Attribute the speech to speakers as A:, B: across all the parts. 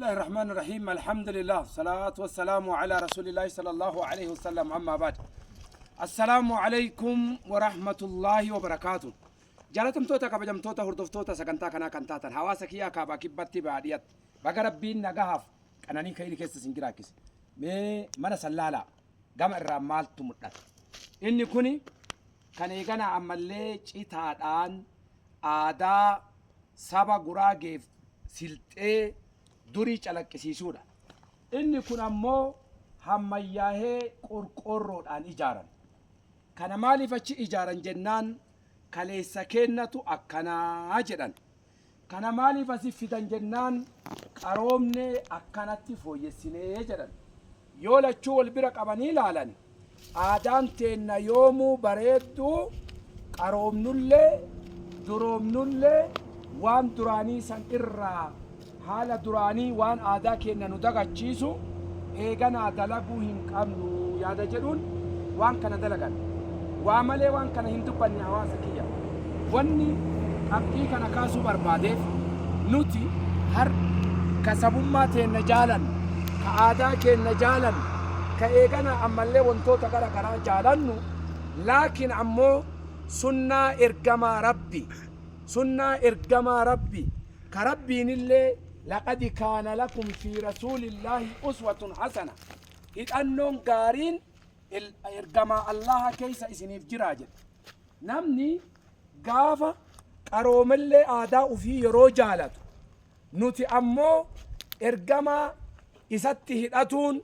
A: الله الرحمن الرحيم، الحمد لله، الصلاة والسلام على رسول الله صلى الله عليه وسلم، أما بعد، السلام عليكم ورحمة الله وبركاته. Jaalatamtoota, kabajamtoota hordoftoota sagantaa kanaa kan taatan hawaasa kiyyaa kaabaa kibbatti baadiyyaatti, baga Rabbiin nagahaaf qananii kayri keessa isin jiraachise. Mee mana sallaalaa gama irraa maaltu mul'ata? Inni kuni kan eegana ammallee citaadhaan aadaa saba Guraageef Silxee durii calaqqisiisuudha. Inni kun ammoo hammayyaahee qorqoorroodhaan ijaarame. Kana maaliif achi ijaaran jennaan, kaleessa keennatu akkanaa jedhan. Kana maaliif asi fidan jennaan, qaroomne akkanatti fooyyessinee jedhan. Yoo lachuu wal bira qabanii ilaalan, aadaan teenna yoomuu bareedduu, qaroomnullee duroomnullee waan duraanii san irraa haala duraanii waan aadaa keenna nu dagachiisu eeganaa dalaguu hin qabnu yaada jedhuun waan kana dalagan. Waa malee waan kana hin dubbanne, hawaasa kiyya. Wanni qabxii kana kaasuu barbaadeef, nuti har ka sabummaa teenna jaalannu, ka aadaa keenna jaalannu, ka eeganaa ammallee wantoota gara garaa jaalannu, laakiin ammoo sunnaa ergamaa Rabbi, sunnaa ergamaa Rabbi ka Rabbiinillee "لقد كان لكم في رسول الله أسوة حسنة", hidhannoon gaariin ergamaa Allaha keessa isiniif jiraa jedhe. Namni gaafa qaroomellee aadaa ufii yeroo jaalatu, nuti ammoo ergamaa isatti hidhatuun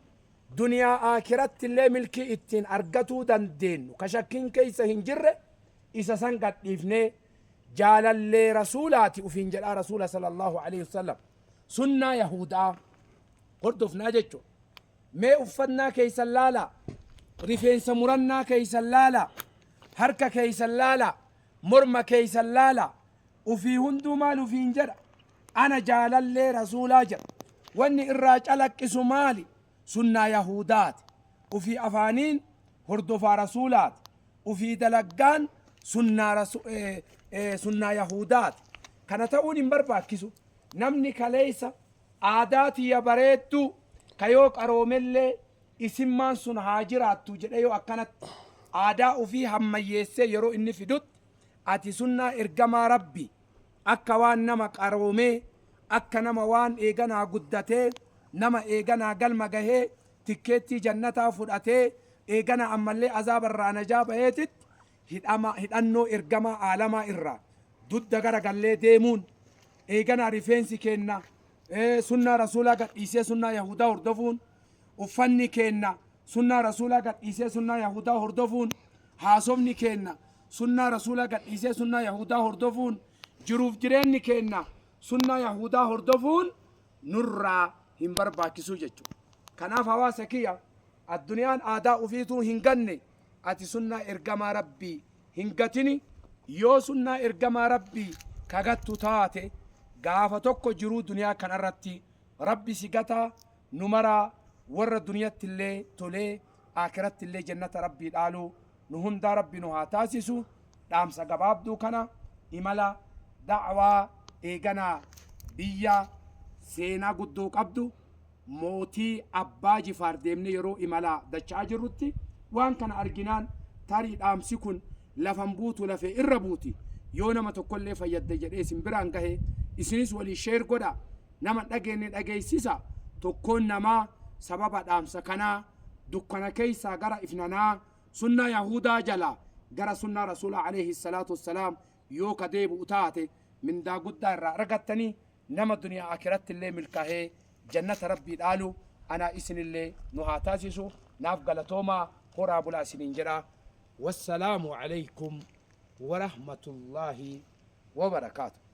A: duniyaa aakiratti illee milkii ittiin argatuu dandeenyu ka shakkiin keessa hin jirre isa san gadhiifnee, jaalallee rasuulaati ufiin jedhaa rasuula صلى الله عليه وسلم sunnaa yahudaa hordofnaa jechuudha. Mee uffannaa keeysan laala, rifeensa murannaa keeysan laala, harka keeysan laala, morma keeysan laala. Ufii hunduu maal ufiin jedha? Ana jaalallee rasuulaa jedha. Wanni irraa calaqqisu maali? Sunnaa yahudaati. Ufii afaaniin hordofaa rasuulaati, ufii dalaggaan sunnaa yahudaati. Kana ta'uun hin barbaachisu. Namni kaleeysa aadaa tiyya bareedduu kayoo qaroomellee isimmaan sun haa jiraattu jedhee, yoo akkanatti aadaa ufii hammayyeessee yeroo inni fidutti, ati sunnaa ergamaa Rabbi akka waan nama qaroomee, akka nama waan eeganaa guddatee, nama eeganaa galma gahee, tikkeettii jannataa fudhatee, eeganaa ammallee azaaba irraa najaa baheetitti, hidhama hidhannoo ergamaa aalamaa irraa dudda gara gallee deemuun, eeganaa rifeensi keenna sunnaa rasuulaa gadhiisee sunnaa yahudaa hordofuun, uffanni keenna sunnaa rasuulaa gadhiisee sunnaa yahudaa hordofuun, haasofni keenna sunnaa rasuulaa gadhiisee sunnaa yahudaa hordofuun, jiruuf jireenyi keenna sunnaa yahudaa hordofuun nurraa hin barbaachisuu jechuudha. Kanaaf hawaasa kiyya, addunyaan aadaa ufiituu hin ganne, ati sunnaa ergamaa Rabbii hin gatini. Yoo sunnaa ergamaa Rabbii kagattu taate, gaafa tokko jiruu duniyaa kanarratti Rabbi si gataa. Nu maraa warra duniyatti illee tolee akiratti illee jannata Rabbii dhaaluu nu hundaa Rabbi nu haa taasisu. Dhaamsa gabaabduu kana imala da'waa eeganaa biyya seenaa guddoo qabdu mootii Abbaa Jifaar deemnee yeroo imalaa dacha'aa jirrutti waan kana arginaan, tarii dhaamsi kun lafan buutu lafee irra buuti yoo nama tokkollee fayyadde jedhee isin biraan gahe. Isinis walii share godha, nama dhageenye dhageessisa. Tokkoon namaa sababa dhaamsa kanaa dukkana keessaa gara ifnanaa, sunnaa yahudaa jalaa gara sunnaa rasuula عليه الصلاة والسلام yoo ka deebi'u taate, mindaa guddaa irraa argattanii, nama duniyaa akiratti illee milkaa'ee jannata Rabbii dhaalu anaa isinillee nu haa taasisu. Naaf galatoomaa, horaa bulaa isiniin jedha. والسلام عليكم ورحمة الله وبركاته.